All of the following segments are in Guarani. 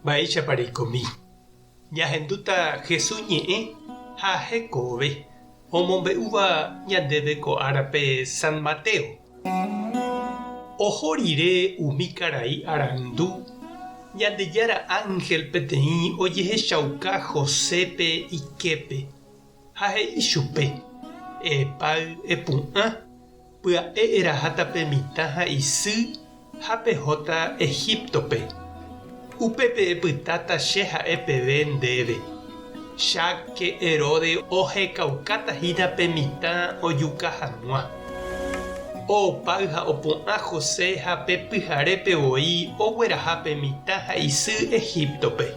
Mba'éichapa reikomi? Ñahendúta Jesús ñe'ẽ ha hekove omombe'úva ñandéve ko árape San Mateo. Oho rire umi karai arandu, Ñandejára ánhel peteĩ ojehechauka Josépe iképe ha he'i chupe, Epáy, epu'ã, Pya'e eraháta pe mitã ha isy ha pehóta Egíptope. Upépe epytáta che ha'e peve ndéve. Cháke Herodes ohekaukáta hína pe mitã ojuka hag̃ua. Opáy ha opu'ã José ha pe pyharépe voi ogueraha pe mitã ha isy Egíptope.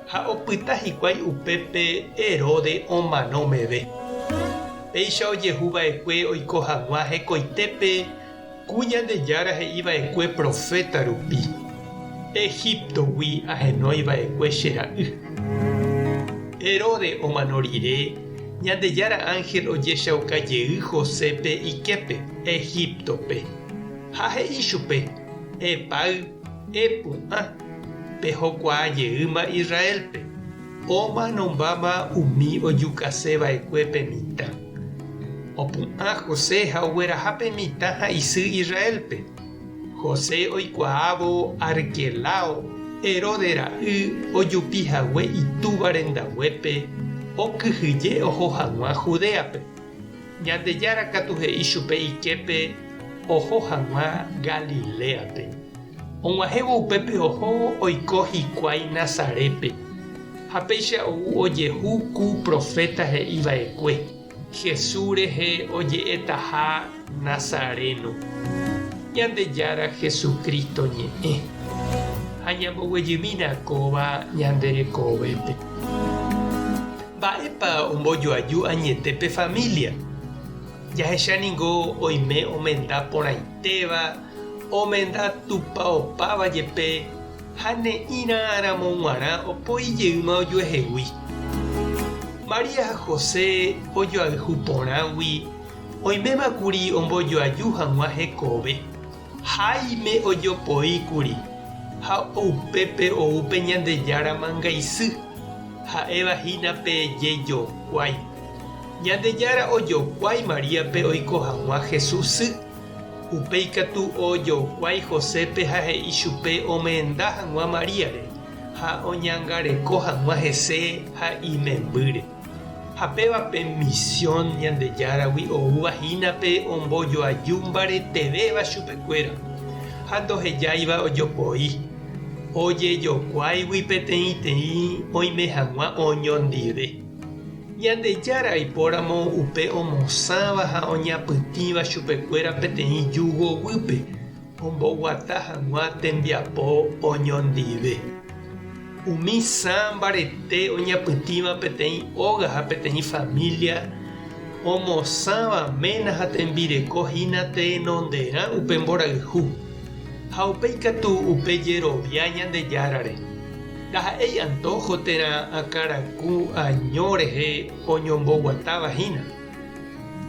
Ha opyta hikuái upépe Herodes omano meve. Péicha ojehu va'ekue oiko hag̃ua hekoitépe ku Ñandejára he'i va'ekue proféta rupi, Egíptogui ahenói va'ekue che ra'y. Herodes omano rire, Ñandejára ánhel ojechauka jey Josépe iképe, Egíptope. Ha he'i chupe, Epáy, Epu'ã, pehokuaa jeýma Israélpe, omanombáma umi ojukase va'ekue pe mitã. Opu'ã José ha ogueraha pe mitã ha isy Israélpe. José oikuaávo Arquelao, Herodes ra'y ojupi hague itúva rendaguépe, okyhyje oho hag̃ua Judéape. Ñandejára katu he'i chupe iképe oho hag̃ua Galiléape. Og̃uahẽvo upépe oho oiko hikuái Nazarépe. Ha péicha ou ojehu ku proféta he'i va'ekue, Jesús rehe oje'etaha Nazareno. Ñandejára Jesucristo ñe'ẽ. Ha ñamboguejymína kóva ñande rekovépe. Mba'épa ombojoaju añete pe família? Jahecha ningo oime omenda porãitéva, omenda tupaopáva jepe ha ne'ĩra ramo g̃uarã opoi jeýma ojuehegui. María ha José ojoayhu porãgui oiméma kuri ombojoaju hag̃ua hekove. Háime ojopoi kuri, ha upépe ou pe Ñandejára mangaisy, ha'éva hína pe jejokuái. Ñandejára ojokuái Maríape oiko hag̃ua Jesús sy. Upéi katu ojokuái Josépe ha he'i chupe omenda hag̃ua Maríare ha oñangareko hag̃ua hese ha imembýre. Ha péva pe misión Ñandejáragui oúva hína pe ombojoaju mbaretevéva chupekuéra ha ndohejáiva ojopoi, ojejokuáigui peteĩteĩ oime hag̃ua oñondive. Ñandejára aipóramo upe omosãva ha oñapytĩva chupekuéra peteĩ júgo guýpe omboguata hag̃ua tembiapo oñondive. Umi sã mbarete oñapytĩva peteĩ óga ha peteĩ família omosãva ména ha tembireko hína tenonderã upe mborayhu, ha upéi katu upe jerovia Ñandejárare. Ndaha'éi antójo térã akãraku año rehe oñomboguatáva hína.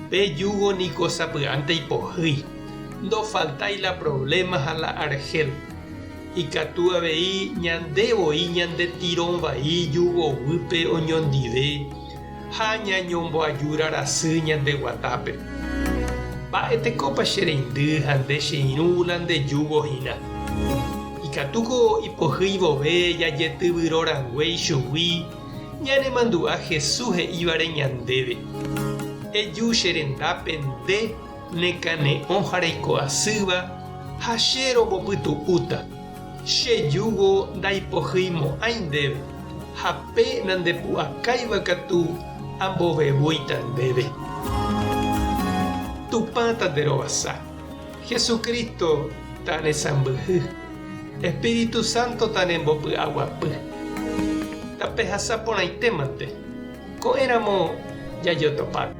Pe júgo niko sapy'ánte ipohýi, ndofaltái la provléma ha la arhél. Ikatu avei ñande voi ñande tirõ vai júgo guýpe oñondive ha ñañomboajúra rasy ñande guatápe. Mba'etekópa che reindy ha nde che irũ la nde júgo hína? Ikatúko ipohýi vove jajetyvyro rangue ichugui ñanemandu'a Jesús he'ívare ñandéve, Eju che rendápe nde nekane'õ ha reiko asýva ha che rombopytu'úta. Che júgo ndaipohyimo'ãi ndéve, ha pe nandepu'akáiva katu ambovevúita ndéve. Tupã tanderovasa, Jesucristo tanesãmbyhy, Espíritu Santo tanembopy'aguapy. Tapehasa porãitémante, ko'ẽramo jajotopáta.